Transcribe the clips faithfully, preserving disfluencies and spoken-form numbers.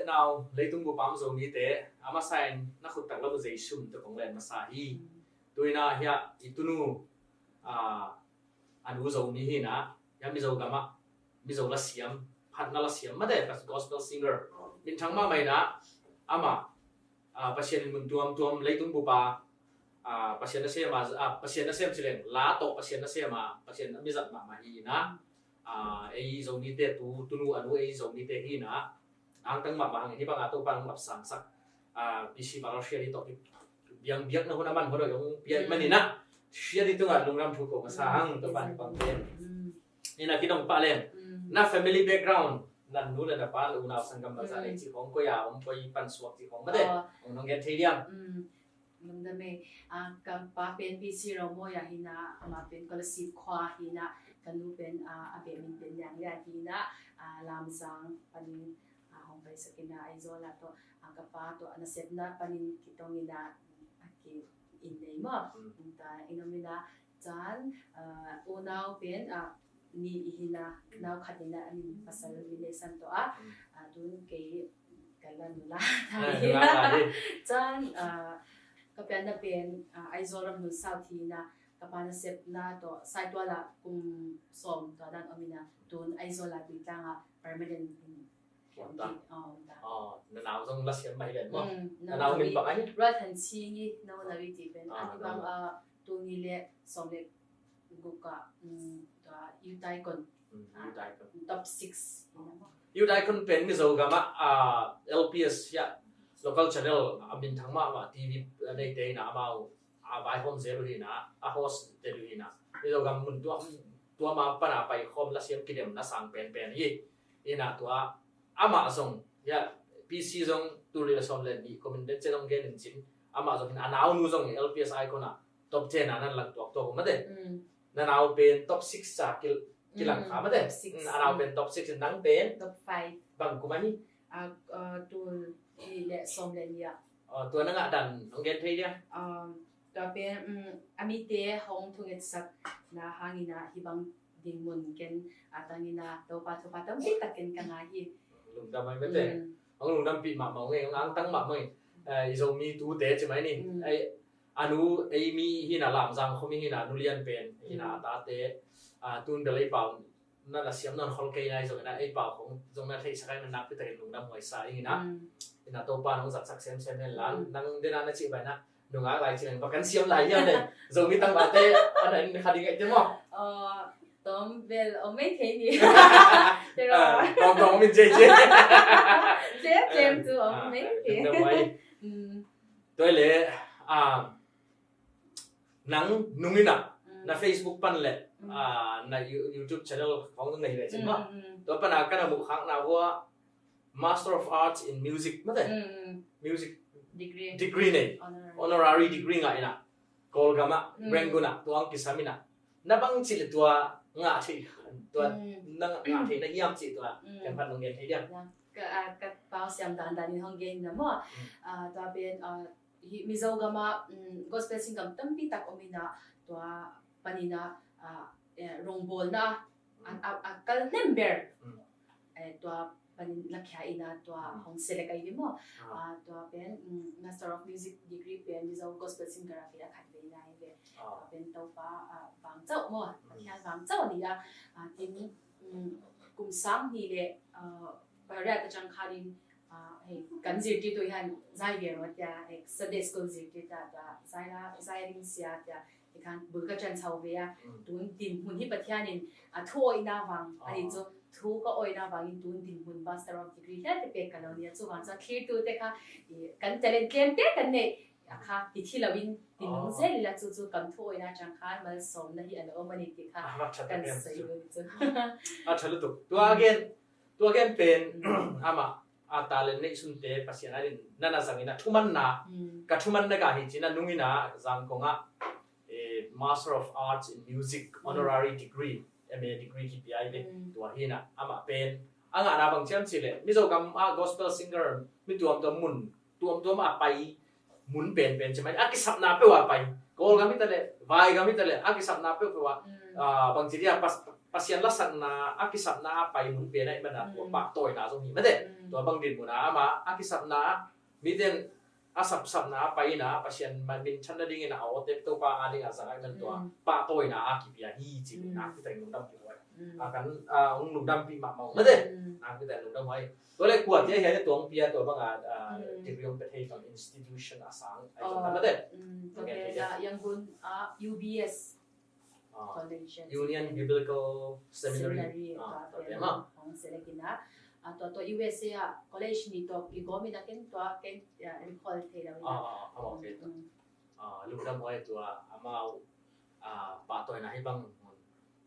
Nau, leitung bup a om Zomite a masa in na khut taklam uh Zeisu min tawh kong len masa hi. Tu-in ah hiah i tunu, a, a nu Zomi hi-in ah, hiah Mizo gamah Mizo lasiam, phatna lasiam mate, gospel singer, minthang mahmah in ah, amah, a, Pasian in mun tuamtuam leitung bup a, a, Pasian nasem a, a, Pasian nasem ci leng la tawh Pasian nasem a, Pasian a mizat mahmah hi-in ah, a, ei Zomite tu, tunu a nu ei Zomite hi-in ah, angtang mahmah hang in hih bang a Topa hong lapsangsak, a, P C Val Hriat Hih tawh kibiakna hun a man hun a hong pia ahih manin ah, Hriat Hih tungah lungdam thu ko masa hang, Topa hong pang pen. Ina kidong pah leng, na family background, na nu le na pa, na unau sanggam bangzah nei cih khong, koi a om, koi pan suak cih khong mate, hong nong gen thei diam? Lungdam e. A, ka pa pen P C Romawi ah hi-in ah, amah pen Kolasib khua hi-in ah, ka nu pen, a, a beh min pen Niang Lian hi-in ah, a, Lamzang panin, a, hong paisak in ah Aizawl ah tawh, a, ka pa tawh a nasepna panin kitong in ah, a, ki inn nei maw. Inn ta in om in ah, caan, a, unau pen, a, nih i hi-in ah, nau khat hi-in ah, a min pasal Wilson tawh a, a, tun kei ka la nu la ta hi. Caan, a, ka pianna pen, a, Aizawl ram Nunsaut hi-in ah, ka pa nasepna tawh Saitual ah kum sawm tua dan om in ah, tun Aizawl ah Tuitlang ah permanent in om ta. Na nau zong lasiam mah hi ven maw? Na nau min bang ahi? Ruat Han Cing hi, no na wi ti pen. A, a bang, a, tul nih le sawm le guk ah, tua Youth Icon. Top six. Youth Icon pen Mizo gamah, a, L P S hiah local channel a minthang mahmah T V a neite in ah amau a vaihawm zel uh hi-in ah, a host tel uh hi-in ah, Mizo gam mun tuam tuam a pan a paikhawm lasiam kidemna sang penpen hi. In ah tua amah zong hiah P C zong tul nih le sawm le nih kum in den ciang hong gen in cin, amah zong in a naunu zong L P S Icon ah top ten ah nan lang tuaktuak uh mate. Na nau pen top six ah ki- kilang kha mate. A nau pen top six, nang pen top five. Bang kum ahi? A, tul nih le sawm le nih ah. Tua na ngah dan hong gen thei dia? Tua pen, a, mite hong thungetsakna hangin ah hih bang dinmun ken a tangin ah Topa thupha tampi tak ken ka ngah hi. Lungdam ahi mate. Hong lungdampih mahmah ung e, hong angtang mahmah ung e. I Zomi tute ci mai ni. A nu ei mi hi-in ah, Lamzang khua mi hi-in ah, Nu Lian pen hi-in ah, a tate, a, tun bel ei pau na lasiam nawn khol kei nai zongin ah, ei pau khong zong na theihsak a, nakpi takin lungdam huai sa ing in ah. In ah Topa nong zatsak semsem hen la, nang den a na cih bai na nungak lai ci leng va kan siam lai hiam le, Zomi tangvalte a na en kha ding ahi te maw? Tawm bel om mei thei ni. Tawm tawm om in cia cia. Tlem tlem tu om mei thei. Tua le, a, nang nung in ah, na Facebook pan le, a, na You- YouTube channel khong na hi le cin maw? Tua pan a ka na muh khakna uh ah Master of Arts in Music mate. Music degree nei. Honorary degree ngah in ah, Kawlgam ah, Rangoon ah tua hong kisam in ah, na bang cih le tua ngah thei, tua na ngah thei na hiam cih tua ken pan nong gen thei diam? Ka, a, ka pau siam dandan in hong gen in ah maw. A, tua pen, a, hih Mizo gam ah, um, gospel singer tampi tak om in ah, tua panin ah, a, eh, rongbawlna, a, a, a kal hnem ber. Eh, tua panin lakhia in ah tua hong select ahi hi maw. A, tua pen, um, Master of Music degree pen Mizo gospel singer a pen a khat ve na hi ve. Tua pen Topa, a, vangcauh maw. Pathian vangcauh ni a, a, tin, um, kum sang ni le, a, pariat a cang kha ding, a, hei, kan zirti tu hian zai ve maw tia, hei, Sunday school zirti ta, ta, zai la, zai ring sia tia, hei khan bul ka can chau ve a, tun dinhmun hi Pathian in, a, thu awihna vang, a ni chu, thu ka awihna vang in tun dinhmun Master of Degree hial te pek ka lo ni a, chu vang chu a thlir tu te kha, i, kan talent tlem te kan nei, a kha, ti thi lo in, ti nung zel ila chu chu kan thu awihna cang khan malsawmna hi a lo awm a ni ti kha, kan sei lo chu. A tha lutuk. Tua gen, tua gen pen, amah, a talent neih sunte Pasian adin na na zangin a thumanna, ka thumanna gah hi cin a nungin a Zangkong ah, eh, Master of Arts in Music, honorary degree, M A degree kipia hi ve. Tua hi in a amah pen a ngahna bang ciam cih leh Mizo gam ah gospel singer mi tuamtuam mun tuamtuam a pai mun penpen ci mai a kisapna peuh a pai. Kawlgam hi ta leh, vaigam hi ta leh a kisapna peuhpeuh ah, ah, bang ci dia pas Pasian lasakna a kisapna a pai mun pen ahih manin tua pahtawina zong hi mate. Tua bang dinmun ah amah a kisapna ah mite in a sapsapna a pai in ah Pasian minthanna dingin a awte Topa a dingin a zang ahih manin tua pahtawina a kipia hi ci-in nakpi takin lungdampih huai. A kan hong lungdampih mahmah uh mate. Nakpi takin lungdam huai. Tua leh kuate hiai leh tua hong pia tua bang a degree hong pia thei bang institution a sang ahih zong mate. Tua pen Yangon a U B S College, Union Biblical Seminary. Seminary, ah, tua tua pen ma. Hong select in ah, ah, tua tua U S A ah college nih tawh kigawm in ah ken tua ken, ah, enroll thei lo in ah. Ah, ah, ah, okay. Mm, mm. Ah, lungdam huai tua amau, ah, pahtawina hih bang,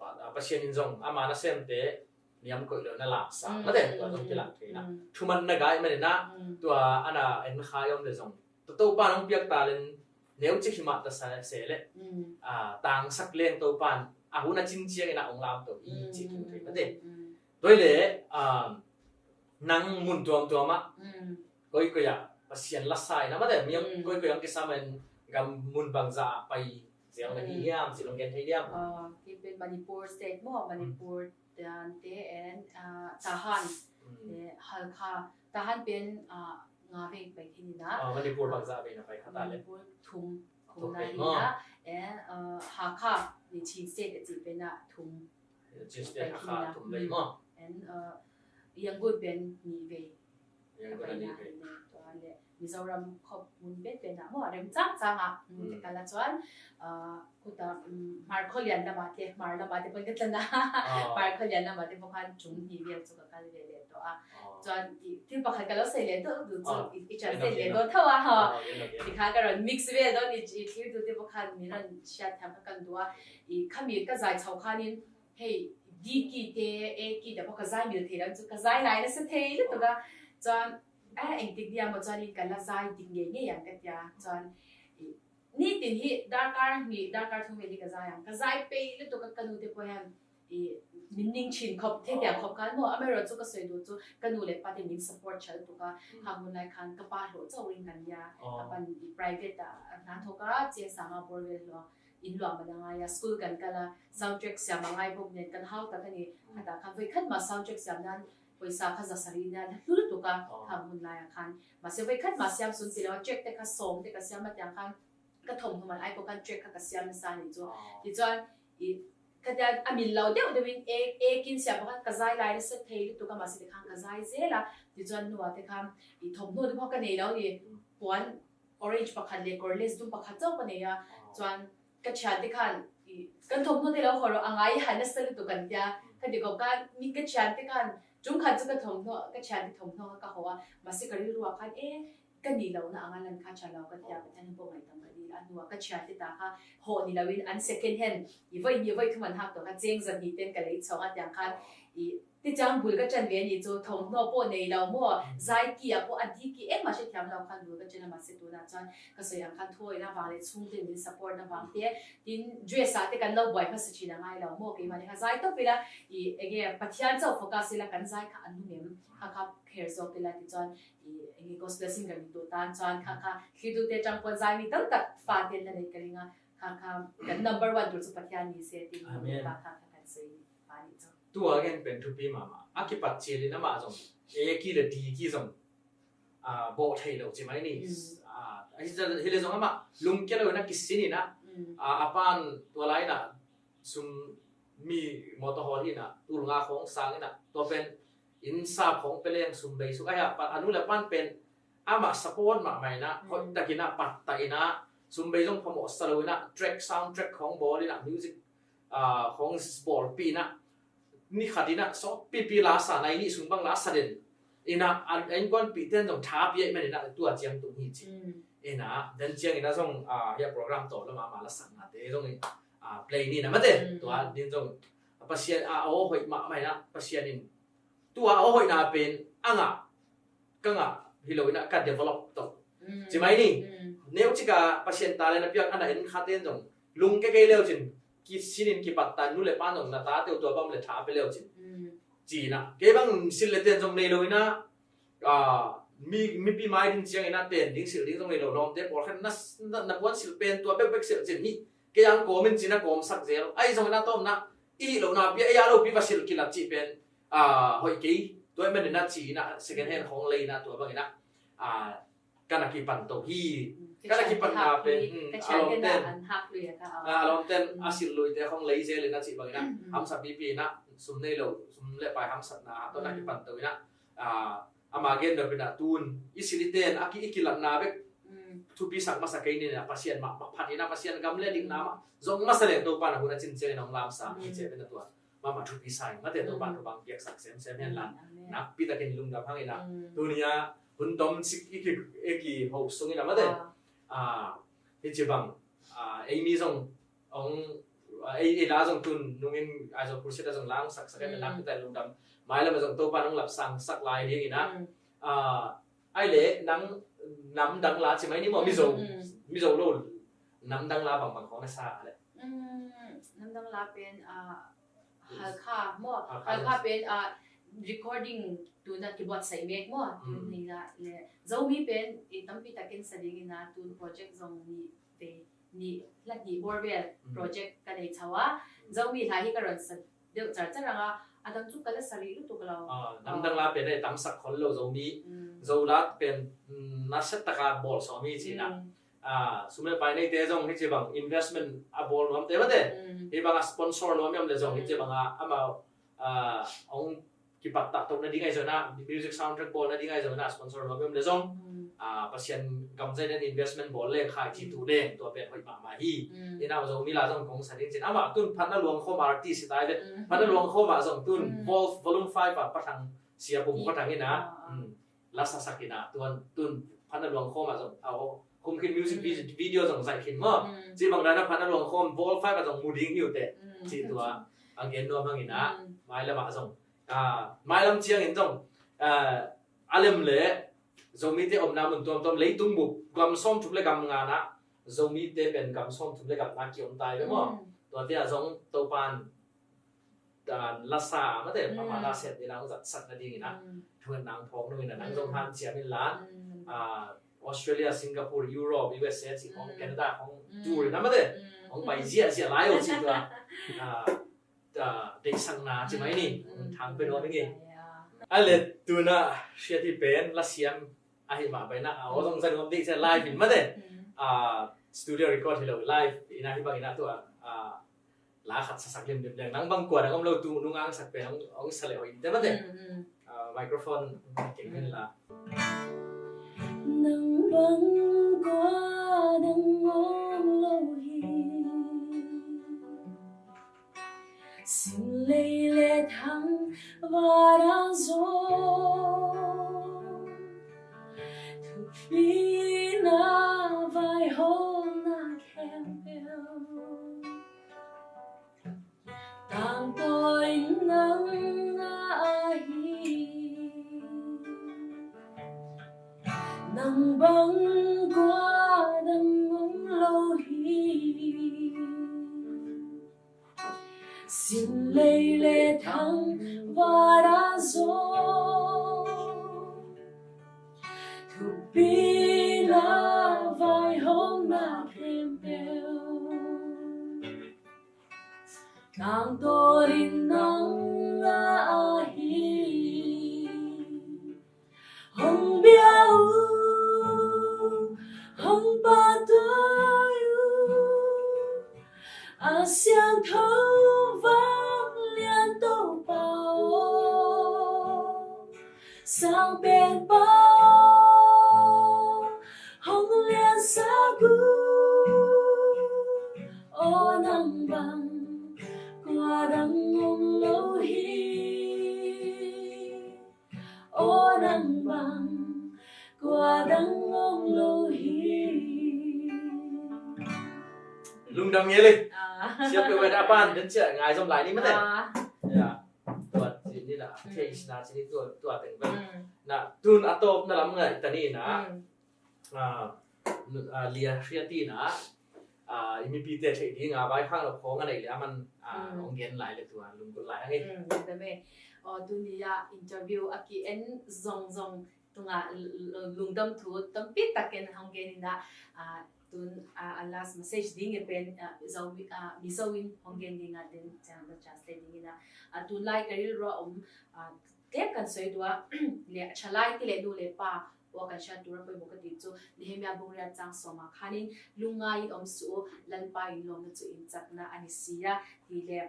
pa-, ah, Pasian in zong ama nasemte niam koih lo na lamsang mate tua zong kilang thei in ah. Thuman na gai manin ah tua ana en kha i om leh zong Topa nong piak talent neucik hi mah ta se leh, ah, tangsak leng Topa in a hun a cin ciangin a hong lamto hi ci thu thei mate. Tua hi leh, ah, nang mun tuamtuam ah koikoi ah Pasian lasa in a mate, mi koikoi ah hong kisam in gam mun bangzah ah pai ziau na hi hiam ci hong gen thei diam? Ah, kei pen Manipur State maw, Manipur te and, ah, Tahan, eh, Hakha. Tahan pen, ah, nga vei pai khin in ah. Ah, Manipur bangzah vei na pai kha ta leh? Manipur thum, thum na hi in ah. And, ah, Hakha, Chin State a cih pen ah thum. Chin State, Hakha thum vei maw? And, ah, Yangon pen nih vei. Yangon a nih vei. Tua leh Mizoram khop mun betbet ah maw, a remcang cang ah. Mm, te kal ah chuan, ah, khuta, mm, Hmar khualian lamah te, Hmar lamah te pawh ka tlan a. Ah. Hmar khualian lamah te pawh khan kum hnih vel chu ka kal ve leh tawh a. Ah. Chuan i, thil pakhat ka lo sawi leh tawh duh chu, ah, i, i translate leh tawh tho a, ha. Ah, okay, okay. Tikhan ka rawn mix vel dawn i, i thlirtute pawh khan min rawn hriat thiam kha ka duh a. I, khami ka zai chho khanin, hei, D key te, A key te pawh ka zai mil thei lo chu, ka zai lai nasa thei lutuk a. Chuan, a, engtik diam maw chuan in ka la zai dik ngei ngei ang ka tia. Chuan, i, nitin hi darkar hnih, darkar thum vel hi ka zai ang. Ka zai pei lutuk a, ka nute pawh hian, i, min ning ṭhin khawp, thei tiang khawp khan maw, amaherawhchu ka sawi duh chu, ka nu leh pa te min support ṭha lutuk a. Mm. Khang hun lai khan ka pa hlawh chauh ring kan nia. Oh. Ka pa'n i private ah a hna thawk a, Chiang Sanga Borewell hlawh a. In luah man a ngai a, school kan kal a, sound track siam a ngai bawk nen kan hau tak a ni. Mm. Khatah khan voi khat mah sound track siam nan pawisa kha za sarih nia la hlu lutuk a, oh, khang hun lai ah khan. Mahse, voi khat mah siam sun ti lo a, track te kha sawm te ka siam a tiang khan ka thawmhnaw man ai pawh khan track kha ka siam nasa ni chu. Oh. Tichuan, i, khatia a min lo deuh deuhin A, A key in siam pawh khan ka zai lai nasa thei lutuk a, mahse, tikhan ka zai zel a. Tichuan nuate khan, i, thawmhnaw te pawh ka nei lo ni. Mm. Puan orange pakhat leh kawr lace dum pakhat chauh ka nei a. Oh. Chuan ka ṭhiante khan, i, kan thawmhnaw te lo haw rawh, a ngai han nasa lutuk kan tia. Ka ti khawp khan, mi ka ṭhiante khan, tum khat chu ka thawmhnaw, ka ṭhiante thawmhnaw kha ka haw a. Mahse, ka rilruah khan, e, ka nih lohna anga lan kha ṭha lo ka tia, Pathian pawh ngaihtuah ka dil a, a hnuah ka ṭhiante ta kha haw ni loin an second hand, i, voi hnih voi thum an hak tawh kha cheng zahnih ten ka lei chhawng a tiang khan, i, Tichuan bul ka ṭan ve a ni chu, thawmhnaw pawh nei lo maw, mm, zai key ah pawh a D key engmah hrethiam lo khan bul ka ṭan a, mahse tunah chuan ka sawi ang khan thu awihna vang leh chhungte min support na vang te, tin dress ah te kan lo buai hmasa ṭhin a ngai lo maw, keimah te kha zai tawp ila, i, enge Pathian chauh focus ila kan zai kha a nung em, kha kha kher zawk ila, tichuan, i, enge gospel singer ni tur tan chuan kha kha thlir tute aṭang pawh zai mi tam tak fate la nei ka ring a, kha kha kan number one tur chu Pathian ni se, tin, amen, pa kha kha kan sawi ni pa ni chu. Tua gen pen thupi mahmah. A kipat chialin amah zong, A key leh D key zong, ah, bawh thei lo ci mai ni. Mm. Ah, hi, hileh zong amah lungke loin a kisinin ah, mm, ah, a pa'n tua lai-in ah sum, mi motor hawl hi-in ah, tul nga khawng sang in ah, tua pen inn sap khawng pe leng sum bei suk ahi a, a nu leh a pa'n pen amah support mahmah in ah, mm, hoih takin ah, pattah in ah, sum bei zong phamawh sa lo in ah, track, sound track khawng bawl in ah, music, ah, khawng bawlpih in ah, ni khat in ah sawtpi pi la sa, nai nih sung bang la sa den in ah, a, a innkuanpihte in zong tha pia ahih manin ah tua ciang tung hi ci. Mm. In ah, dan ciangin ah zong, ah, hia program tawp lamah amah lasaknate zong in, ah, play ni in ah mate. Mm. Tua din zong, ah, Pasian, ah, aw hoih mahmah in ah, Pasian in tua aw hoihna pen a ngah, ka ngah hi lo in ah ka develop tawh. Mm. Ci mai ni. Mm. Neucik a Pasian talent a piak a na en khate in zong lungke kei leucin, kisinin kipattah, nu leh pa in zong na tate uh tua bang leh tha pe leucin. Mm. Ci in ah. Kei bang silh leh ten zong nei lo in ah, ah, mi, mipi mai ding ciangin ah ten ding silh ding zong nei lo, lawmte pawlkhat na, na, na puan silh pen tua bekbek silh cin hi. Kei ang kawm in ci in ah kawmsak zel. Ahi zongin ah tawpna i hih lohna pi a, ei a lopi va silh kilat cih pen, ah, hoih kei. Tua ahih manin ah ci-in ah second hand khawng lei in ah tua bangin ah, ah, ka na kipan to hi. Ka na kipanna pen, hmm, a lawmten, ah, a lawmten a silh luite khawng lei zel in ah cih bangin ah hamsa pipi in ah, sum nei lo, sum le pai hamsatna tawh na kipan to in ah, ah, ama gen nop in ah tun i silh i ten a ki, i kilatna bek thupisak masa kei ni in ah, Pasian mah, mah phat in ah, Pasian gam le dikna mah zong masa leng Topa in ah hun a cincian in ah hong lamsa hi ci-in ah tua mahmah thupi sa in, mate, Topa in thupha piaksak semsem hen la. Nakpi takin lungdam hang in ah, tuni a hun tom cik i ki, i kiho sung in ah, mate, ah, hi ci bang, ah, ei mi zong hong, ah, ei, ei la zong tun nungin Aizawl Crusade ah zong la hong saksak in ah, nakpi takin lungdam. Mailam ah zong Topa in hong lapsangsak lai ding in ah, ah, ai le nang namdang la ci mai ni maw, Mizo, Mizo lo namdang la bangbang khawng na sa le. Namdang la pen, ah, Halkha maw, Halkha pen, ah, recording tun ah kibuatsaih mek maw, tun ni la le. Zomi pen i tampi takin sa ding in ah, tun project zong nih vei, nih, hla nih bawl vel project ka nei chau a. Zomi hla hi ka run sa deuh carcar ang a, a dang cu ka la sa rih lutuk lo. Ah, namdang la pen ei tamsak khol lo, Zomi, Zo la pen, mm, nasia taka bawl sawm hi ci in ah. Ah, sum le pai neite zong hi ci bang investment a bawl nuamte, mate, hi bang a sponsor nuam i om le zong hi ci bang a amau, ah, hong kipat tak to nading ahi zong in ah, music soundtrack bawl nading ahi zong in ah sponsor nuam i om le zong, ah, Pasian gam zai in investment bawl le khai ci tu leng tua pen hoih mahmah hi. Hi in ah Zomi la zong kong sa ding ci in, amah tun Phatna Luang Khawm artist hi ta hi ve. Phatna Luang Khawm ah zong tun Vol-, Volume five ah Pa Thang, Sia Pum Pa Thang in ah, mm, la sasak in ah, tuan tun Phatna Luang Khawm ah zong, aw, khum khin music vi-, video zong zaih khin maw. Ci bang dan a Phatna Luang Khawm Vol five ah zong mu ding hi uh teh. Ci tua a gen nuam hang in ah, mailam ah zong, ah, mailam ciangin zong, ah, a lem le Zomite omna mun tuamtuam, leitung bup gam sawmthum le gam nga na, Zomite pen gam sawmthum le gam nga ki-om ta hi ve maw. Tuate ah zong Topa in, ah, lasa, mate, pamala set ding in ah hong zatsak nading in ah, thungetna hong phawk nung in ah, nang zong hanciam in la, ah, Australia, Singapore, Europe, U S A cih khawng, Canada khawng tour in ah, mate, hong pai ziahziah lai uh ci tua, ah, ah, deihsakna ci mai ni, thang pe nuam ing e. A le tun ah hriat hi pen lasiam ahi mah pai in ah, aw zong zang om dih ci live in, mate, ah, studio record hi lo, live in ah hi bang in ah tua, ah, la khat sasak limlim leng. Nang bang kua dang om lo tu nung a hong sak pen hong, hong sa le hoih te, mate. Ah, microphone keng hen la. Nang bang kua dang om lo hi. Sim lei le thang vara zo, thupina vaihawmna khempeuh tangtawn in nang a hi. Nang bang kua dang om lo hi. Sim lei le thang vara zo, thupina vaihawmna khempeuh tangtawn in nang a hi. Hong bia uh, hong pahtawi uh, a siangtho vanglian Topa aw, Sang Pen Pa aw, hong liansak uh. Aw nang bang kua dang om lo hi. Aw nang bang kua dang om lo hi. Lungdam ngei le. Ah. Siap pe wet a pan den cia ngai zom lai ni mate. Ah. Ya. Tua ci ni na, taste na ci ni tua, tua teng bang. Mm. Na tun a tawpna lam ngai ta ni na. Mm. Ah, nu-, ah, Lia Hriati na, ah, i mipite theih ding a vaikhak lo khawng a neih le a man, ah, hong gen lai le tua lunggulh lai hang e. Mm, lungdam e. Aw, tuni a interview a ki-en zongzong tungah l-, l-, lungdam thu tampi takin hong gen in ah, ah, tun, ah, a last message ding i pen, ah, Zo, ah, Mizo in hong gen ding ah, den ciang na translate ding in ah, ah, tunlai ka rilruah om, ah, tek kan soi tua, le, a thalai te le nu le pa, ua kan sian tura poimawh ka ti cu, Nehemiah bung riat cang sawm ah khan in, lungngai in om suh uh, Lalpa in lawmna cu in cakna a ni si a, ti le,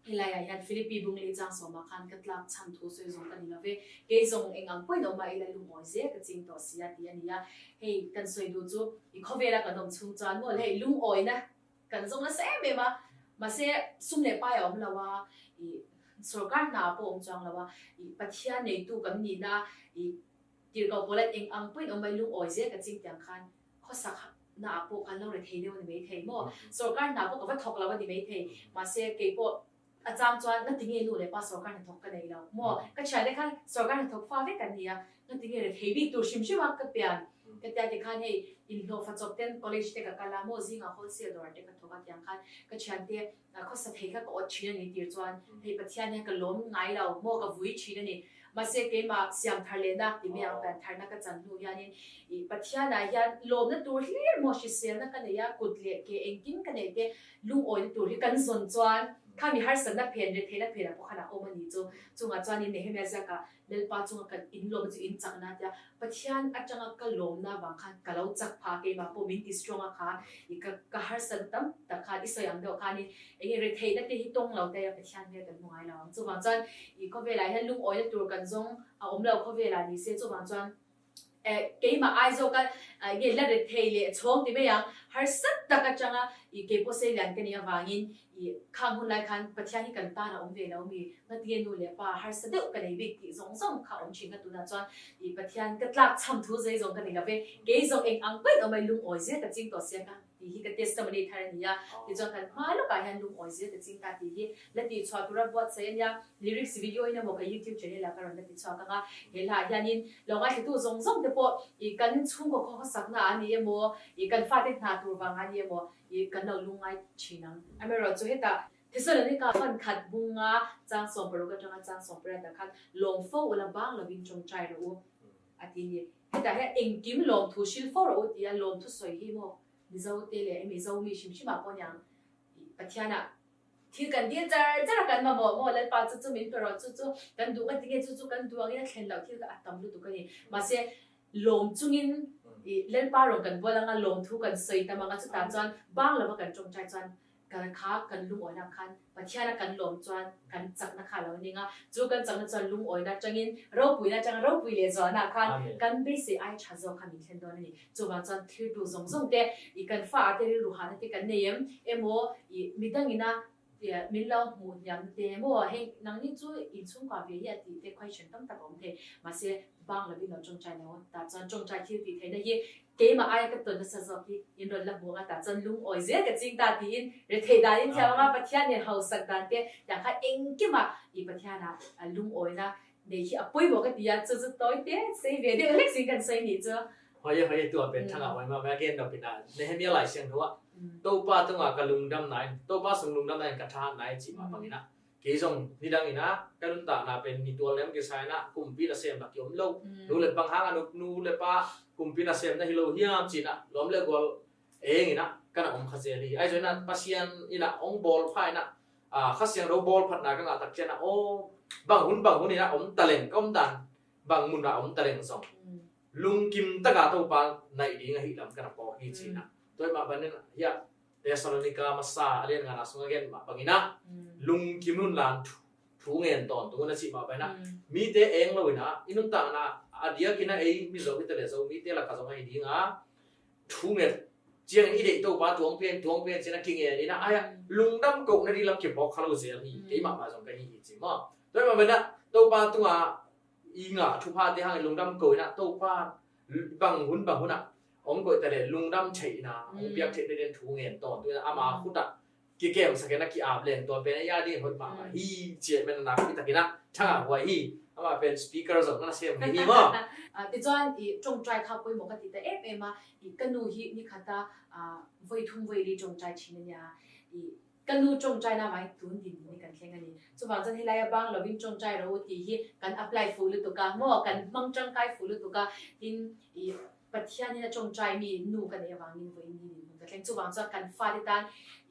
Hi lai ah hian Philippi bung li cang sawm ah khan ka tlak cham thu soi zong ka ni lo ve. Kei zong eng ang pawhin om ah i la lungawi zel ka cing tawh si a ti a ni a. Hei, kan soi duh cu i khawvel ah kan om chung chuan maw le hei lungawina kan zong nasa em em a. Mahse, sum le pai a om lo a, i sorkar hna ah pawh om chuang lo a, i Pathian neitu kan nihna, i tirhkoh pawl ah eng ang pawhin om ah i lungawi zel ka cing tiang khan khawsakna ah pawh kan lo rethei deuh a ni mai thei maw? Mhm. Sorkar hna pawh ka va thawk lo a ni mai thei. Mhm. Mahse, kei pawh a chang chuan ngatinge nu le pa sorkar hnathawk ka nei lo maw? Mhm. Ka thiante khan sorkar hnathawk fa vek kan ni a, ngatinge rethei bik tur hrim hrim a ka pian. Mhm. Ka tia te khan hei, in hlawh fa chawp ten college te ka kal a maw, zingah wholesale dawr te ka thawk a tiang khan ka thiante, a, khawsa thei kha ka awt ṭhin a ni tir chuan, mm, hei Pathian hian ka lawm ngai lo maw, ka vui ṭhin a ni. Mahse, keimah siam thar leh nak ti mai ang, ah, pian tharna ka chan hnu hianin, i Pathian ah hian lawmna tur hlir maw, hriselna ka nei a, kut leh ke engkim ka neih te, lungawina tur hi kan zawn chuan, kha mi harsatna phen, retheihna phen a pawh khan a awm a ni chu. Chungah chuanin Nehemiah ziakah Lalpa chunga kan in lawm chu in chakna tia, Pathian aṭanga ka lawmna vang khan ka lo chak pha, keimah pawh min ti strong a kha, i ka, ka harsat tam tak khan i sawi ang deuh khan i, eng nge retheihna te hi tawng lo te a, Pathian vel kan hmu ngai lo ang. Chuvang chuan i khawvelah hian lungawina tur kan zawng a awm lo khawvelah ni se, chuvang chuan, eh, keimah ai zawk a, ah, nge la rethei leh chhawng ti mai ang, harsat tak aṭanga i kei pawh seilian ka nih avangin, i khang hun lai khan Pathian hi kan tan a awm ve lo mi, ngatinge nu leh pa harsa deuh ka nei bik tih zawng zawng kha awm ṭhin kha. Tunah chuan i Pathian ka tlak cham thu zei zawng ka nei lo ve, kei zawng eng ang pawhin awm ah i lungawi zel ka cing tawh si a, ka ti hi ka testimony thar a ni a. Tichuan kan hma lawkah hian lungawi zel ka cing ta ti hi la tih chhuah tura buatsaih a nia, lyrics video in emaw ka YouTube channel ah ka rawn la ti chhuak ang a. He hla hianin lo ngaithlatu zawng zawng te pawh i kan chhungkaw khawsakna a ni emaw, i kan fate hna tur vang a ni emaw, i kan lo lungngai ṭhin ang. Amaherawhchu hetah Thessalonica fan khat bung nga chang sawm paruk aṭanga chang sawm pariat ah khan lawm fo ula, bang lovin ṭawngṭai rawh u a ti ni. Hetah hian engkim lawmthu hril fo rawh u tia lawmthu sawi hi maw, Mizo te leh hemi Zomi hrim hrim ah pawh niang Pathian ah thil kan dil char char a kan mamawh maw, Lalpa chu chu min pe rawh, chu chu kan duh ngatinge, chu chu kan duh angin a thlen loh thil kha a tam lutuk a ni. Mahse, lawm chungin i Lalpa rawng kan bual anga lawmthu kan sawi tam anga, chutah chuan bang lova kan ṭawngṭai chuan kan kha kan lungawina khan Pathiana kan lawm chuan kan chakna kha lo ning a, chu kan chakna chuan lungawina aṭangin, ropuina aṭanga, ropui leh zualna khan kan beisei ai ṭha zawk kha min thlen dawn a ni. Chuvang chuan thlirtu zawng zawng te i kan fa a te rilru hahna te kan nei em emaw, i midangin a min lo hmuh hniamna te emaw, hei nangni chu in chhungkua ve hi a tih te question tam tak a awm thei. Mahse, bang lovin lo ṭawngṭai lo tah chuan ṭawngṭai thil tih theihna hi keimah aia ka tawn nasa zawk hi in rawn la hmuh ang a, tah chuan lungawi zel ka cing ta tiin retheih dan in thiam anga, Pathian nen hausak dan te, tiang kha engkimah i Pathiana, a, lungawina nei hi a pawimawh ka ti a, chu chu tawite sei ve deuh hlek sin kan sawi ni chu. Hoi e, hoi e, tua pen thangah hoi mah mai a, gen dawpin a Nehemiah Lai Siangtho ah Topa tungah ka lungdamna in, Topa sung lungdamna in ka thahatna i cih mah bangin a, kei zong nidangin a ka nuntakna pen ni tual lem kisa in a, kumpi nasem la kiom lo, nu le pa hang a nu, nu le pa kumpi nasemna hi lo hiam ci in a, lawm le gual eng in a ka na om kha zel hi. Ahi zongin a Pasian in a hong bawl pha in a, a, Kha Siangtho bawl phatna ka ngah tak ciang a, aw, bang hun bang hun in a om ta leng, ka om dan bang mun ah om ta leng zong lungkim taka Topa naih ding ahi lam ka na pawk hi ci in a. Tua ahih mah bangin hiah Thessalonica masa a lian ngana sungah gen mah bangin a, lungkim un la thu, thu ngen tawntung un a cih mah bangin a, mite eng lo in a, i nuntakna a diakin a ei Mizo hita le Zomite lakah zong ahi ding a, thu nget ciangin i deih Topa tuang pen, tuang pen ci in a kingen in a, aia lungdam kohna ding lam kiphawk kha lo zel hi, keimah mah zong ka hi hi ci maw. Tua ahih mah bangin a Topa tungah i ngah thuphate hang i lungdam ko in a, Topa bang hun bang hun ah hong koih ta leh lungdam theihna hong piak theihna ding thu ngen tawntung in a, ama khut ah kikemsak in a ki-ap leng tua pen a ya ding hoih mahmah hi ci a, men a nakpi takin a thangah huai hi. Amah pen speaker zong na sem hi hi maw? Ah, tichuan i ṭawngṭai kha pawimawh ka ti ta em em a, i ka nu hi ni khat a, ah, voi thum voi li ṭawngṭai ṭhin a nia. I Ka nu ṭawngṭaina vai tun din ni kan thleng a ni. Chuvang chuan helai a bang lovin ṭawngṭai ro ti hi kan apply fuh lutuk a, maw, kan hmang ṭangkai fuh lutuk a. Tin, i Pathian in a ṭawngṭai mi nu ka neih avangin vawiin ni din hun ka thleng. Chuvang chuan kan fate tan,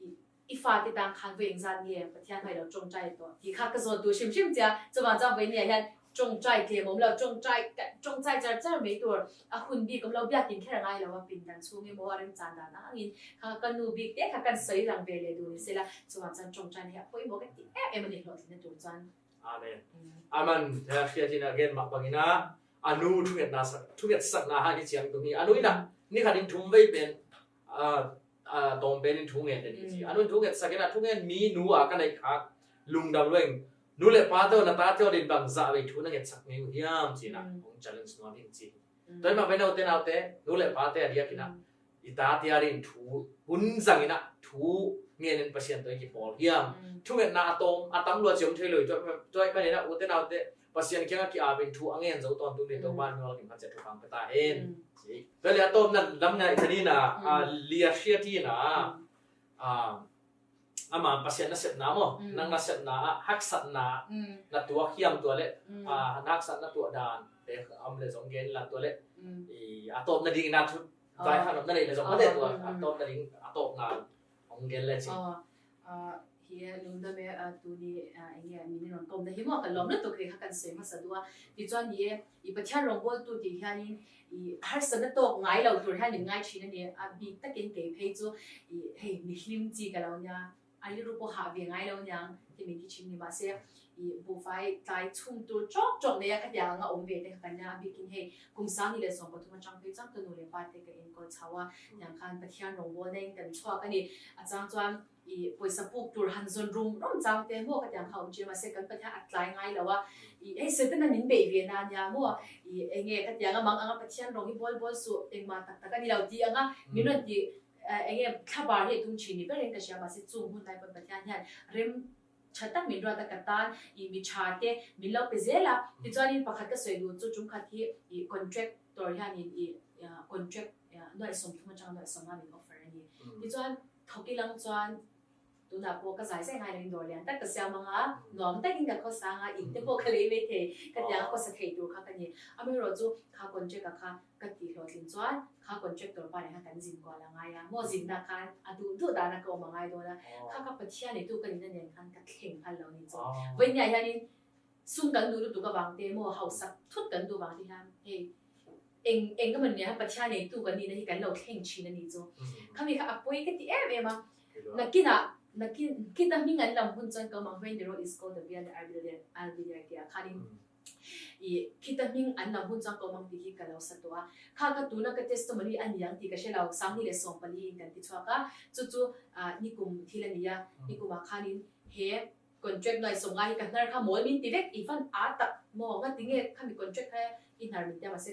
i, i fate tan khan vawi engzat nge Pathian hmai lo ṭawngṭai tawh ti kha ka zawt duh hrim hrim che a. Chuvang chuan vawiin ni ah hian ṭawngṭai tlem awm lo, ṭawngṭai, ṭawngṭai char char mai tur a hun bik awm lo, biakin kher a ngai lo a, pindan chhung emaw a remchan dan angin kha ka nu bik te kha kan sawi lang ve leh duh ni sela, chuvang chuan ṭawngṭaina hi a pawimawh ka ti em em a ni hlawhtlinna tur chuan. Amen. Mm. Aman, eh, hriatin a gen mah bangin a, a nu thungetna sak, thungetsakna han hi chiang tum hi, a nu in a, ni khatin thum vei pen, a, a, tawm penin thu ngen den hi chi. Mm. A nu in thu ngetsakin a, thu ngen mi nu a ka neih kha lungdam lueng. Nu leh pa te aw, na ta te aw din bang zah vei thu na ngetsak ngei uh hiam chi in a, mm, hong challenge nuam hi chi. Mm. Tua hi mah vei naute, naute, nu leh pa te a diakin a, mm, i ta te a din thu hun zangin a, thu ngenin Pasian tawh i kipawl hiam. Mm. Thungetna a tawm, a tam lua chi om thei lo hi, tua, tua hi panin a, ute naute, Pasian kiangah ki-apin thu a ngen zo tawntung dingin Topa min ngawlin khat ciat thupha pe ta hen. Mm. Ci. Tua leh a tawpna lam ngai ta ni na, mm, a, Lia Hriatin a, mm, a, ama Pasian nasepna maw, mm, nang nasepna ah haksatna, mm, na tuak hiam tua leh, mm, a, na haksatna tuah dan te om leh zong gen inla tua leh, mm, i, a tawpna dingin a thu, oh, vai khat om na neih leh zong, oh, mate tua, mm, a tawpna ding, a tawpna hong gen le ci. Oh. Ah, hi e, lungdam e, ah, tuni, ah, enge, min in rawn kawmna hi maw, ka lawm lutuk hi kha kan sawi hmasa duh a. Tichuan hi e, i Pathian rawngbawltu tih hianin, i harsatna tawk ngai lo tur hian min ngai ṭhin a ni a, bik takin kei phei chu, i, hei, mihlim chi ka lo nia, a rilru pawh hah ve ngai lo niang, ti min ti ṭhin ni mahse, i buhfai tlai chhum tur chawk chawk neia khatiang anga awm ve te kha kan nia, a bikin hei, kum sang hnih leh sawm pathum aṭang phei chuan ka nu leh pa te ka enkawl chho a, tiang khan Pathian rawngbawlna in kan chhuak a ni, a chang chuan, i pawisa puk tur han zawn rum rum chang te maw ka tiang kha awm ṭhin a, mahse kan Pathian a tlai ngai lo a, i hei Setana min beih ve na nia maw, i enge ka tiang a mang anga Pathian rawng hi bawl bawl suh engmah tak tak a ni lo ti anga min rawn ti, eh, enge thlabar hi a tum ṭhin ni berin ka hria, mahse chung hun lai pawn Pathian hian rem ṭha tak min ruat a, ka tan i mi ṭha te min lo pe zel a, tichuanin pakhat ka sawi duh chu ṭum khat hi i contractor hianin i, ah, contract, ah, nuai sawmthum aṭanga nuai sawmnga min offer a ni. Mm. Tichuan thawk i lang chuan tunah pawh ka zai zai ngai loin dawr lian tak ka siam anga, mm, nuam takin ka khawsa anga, in te pawh ka lei mai thei, ka tiang a, oh, khawsa thei tur kha ka ni. Amaherawhchu kha contract a kha ka tih hlawhtlin chuan kha contractor pa nen kha kan zin kual a ngai a, maw zinna khan a duh duh dana ka awm a ngai dawn a. Oh. Kha kha Pathian neitu ka nihna nen khan ka thleng phal lo ni chu. Oh. Vawiin niah hianin sum kan duh lutuk avang te maw, hausak thut kan duh vang te hian hei eng, eng ka man nia, Pathian neitu kan nihna hi kan lo thleng ṭhin a ni chu. Mm. Khami kha a pawi ka ti em em a. Nakinah, nakin, khita hming an lam hun chuan ka mang, when the road is called, the beer, the I'll be there, I'll be there tia khanin, mm, i khita hming an lam hun chuan ka mang tih hi ka lo sa tawh a. Kha ka tuna ka testimony a ni ang tih ka hre lo, sang hnih leh sawm pali in kan ti chhuak a. Chu chu, ah, nikum thil a ni a. Mm. Nikumah khanin he contract nuai sawmnga hi ka hnar kha mawl min ti vek, i van a tak maw, ngatinge khami contract kha i hnar min tia, mahse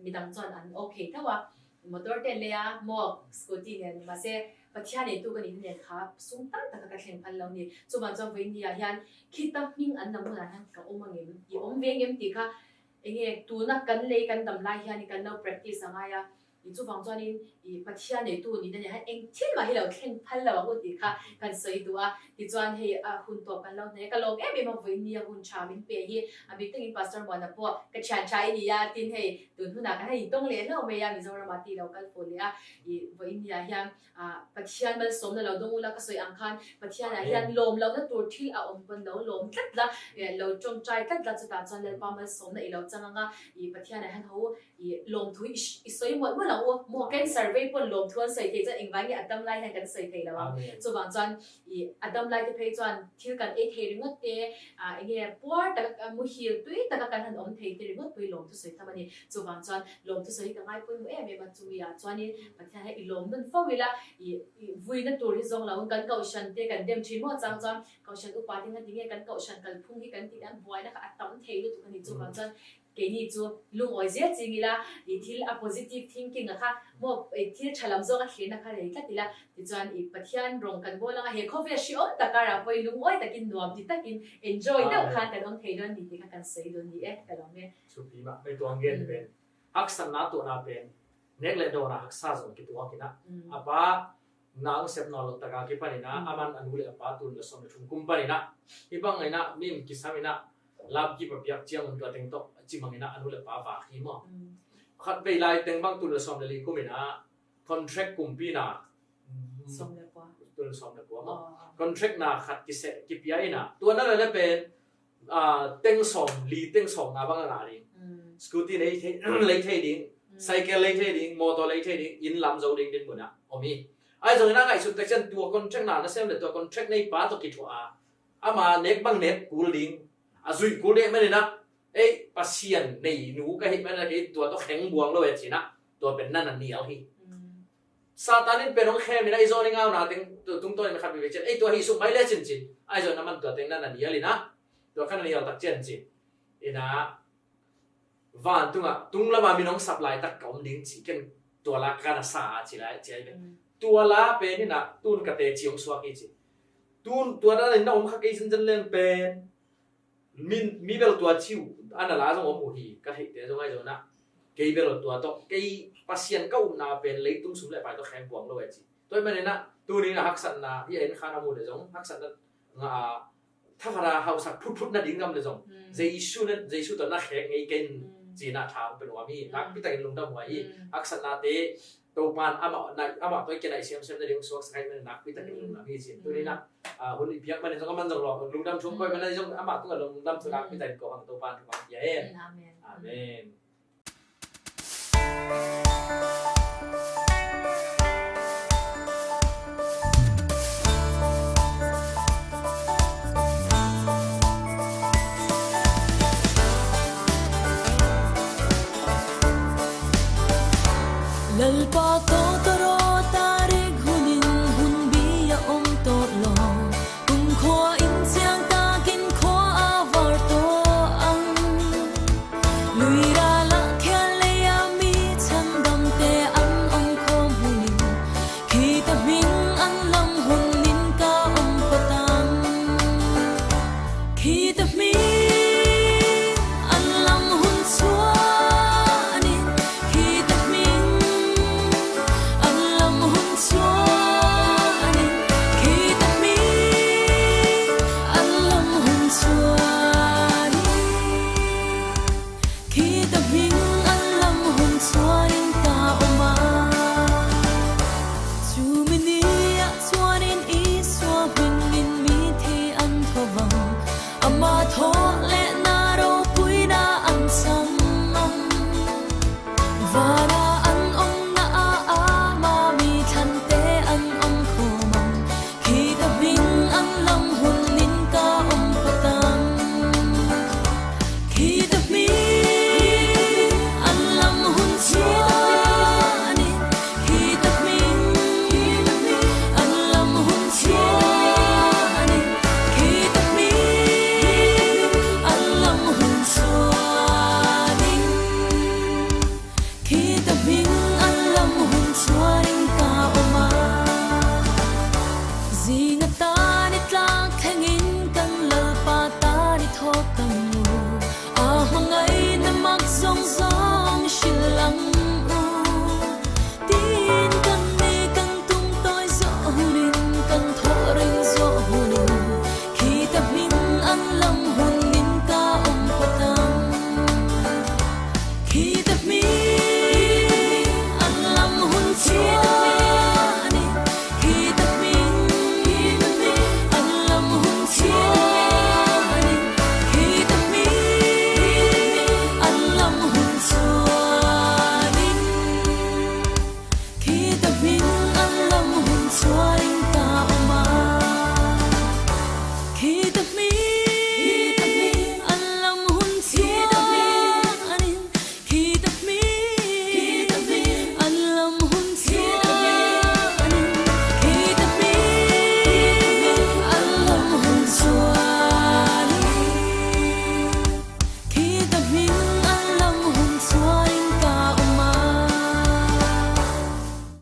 midang chuan an ok thei tho a, motor te an lei a maw, scooty nen, mahse Pathian neitu ka nihna nen kha sum tam taka ka thleng phal lo ni. Chuvang chuan vawiin niah hian khita hming an lam hunah hian ka awm angem, i awm ve ngem tih kha enge tuna kan lei kan dam lai hian i kan lo practice a ngai a. I chuvang chuanin i Pathian neitu nihna nen hian eng thil mah hi lo thleng phal lo ang u tih kha kan sawi duh a. Tichuan hei a hun tawp kan lo hnai a, ka lawm em em a, vawiin nia hun ṭha min pe hi. A bik takin Pastor Muana pawh ka ṭhian ṭha i ni a, tin hei tun hunah kan han intawng leh hlauh mai a, Mizoramah tih lo kal fo leh a. I vawiin niah hian, ah, Pathian malsawmna lo dawng ula ka sawi ang khan Pathianah hian lawm lohna tur thil a awm pawn lo lawm tlat la, eh, lo ṭawngṭai tlat la, chutah chuan Lalpa malsawmna i lo chang anga, i Pathianah hian ho i lawmthu i, i sawi mawlh mawlh ang u. Maw cancer vei pawn lawmthu an sawi thei chuan engvangin a dam lai hian kan sawi thei lo ang. Amen. Chuvang chuan i a dam lai te phei chuan thil kan ei thei ringawt te, a, enge puar taka, a, muhil tui taka kan han awm thei te ringawt pawh hi lawmthu sawi tham a ni. Chuvang chuan lawmthu sawi hi ka ngai pawimawh em em a, chumi ah chuanin Pathian hian i lawm nun fo ila, i, i vuina tur hi zawng lo, kan kohhran te kan dem ṭhin maw chang chuan kohhran upa te ngatinge kan kohhran kalphung hi kan tih, an buaina kha a tam thei lutuk a ni. Chuvang chuan keini chu lungawi zel ching ila, i thil a positive thinking a kha, maw, i thil ṭha lam zawng a thlirna kha nei tlat ila, tichuan i Pathian rawng kan bawl anga, he khawvel hreawm tak karah pawh i lungawi takin nuam ti takin enjoy deuh khan kan awm thei dawn ni tih kha kan sawi dawn ni e, ka lawm e. Thupi mah, hei tuang gen pen haksatna tuahna pen nek leh dawnah haksa zawng kituak ina, a pa na hong sep nawn loh taka kipan in ah, mm, aman a nu le a pa tul nih le sawm le thum kum pan in ah, hih bang in ah, mi kisam in ah, lamkip a piak ciang un tua teng tawh a ci mang in ah, a nu le pa vak hi maw. Mm. Khat vei lai teng bang tul nih le sawm le li kum in ah, contract kumpi na, mm, sawm le kua. Tul nih le sawm le kua maw. Oh. Contract na khat kiseh, kipia in ah, tua na le le pen, ah, teng sawm li, teng sawm nga bang a ngah ding. Mm. Scooty lei thei, lei thei ding, mm, cycle lei thei ding, motor lei thei ding, inn lam zo ding dinmun ah om hi. Ahi zongin a ngaihsut tak ciang tua contract na nasem le tua contract neipa tawh kithuah a, ama nek bang nek kul ding, a zuih kul ding ahih manin ah, ei, Pasian nei nu ka hih manin ah kei tua tawh kheng buang lo e ci-in ah, tua pen na na nial hi. Mm. Satan in pen hong khem in ah, i zawn i ngauna teng tu-, tungtawn in khat veve ciang, ei, tua hih suk mai le cin cin. Ahi zongin aman tua teng na na nial in ah, tua ka na nial tak ciang cin. In ah, vantungah, tung lamah min hong sap laitak ka om ding ci, ken tua la ka na sa a ci lai, ci ai ve. Mm. Tua la pen in ah, tun ka teci hong suak hi ci. Tun tua dan in na om kha kei zenzen leng pen, min, mi bel tua ci uh, a na la zong om uh hi, ka theihte zong ahi zongin ah, kei bel tua tawh, kei Pasian ka upna pen leitung sum le pai tawh kheng buang lo e ci. Tua ahih manin ah, tuni in ah haksatna, hi a en khan a mu le zong, haksatna ngah a, thakhat a hausak phutphut nading ngam le zong, mm, Jesu na, Jesu tawh na khek ngei ken, mm, ci-in ah tha hong pia nuam hi. Mm. Nakpi takin lungdam huai hi. Mm. Haksatnate Topa'n amah, amah tawh i kia naih siamsiam nading suaksak ahih manin nakpi takin, mm, lungdam hi ci. Mm. Tuni in ah, ah, hun i piak manin zong aman zong lawm, lungdam thu koi, mm, manin zong amah tungah lungdam thu, mm, nakpi takin ko hang Topa'n thu hong pia hen. Mm, amen. Amen.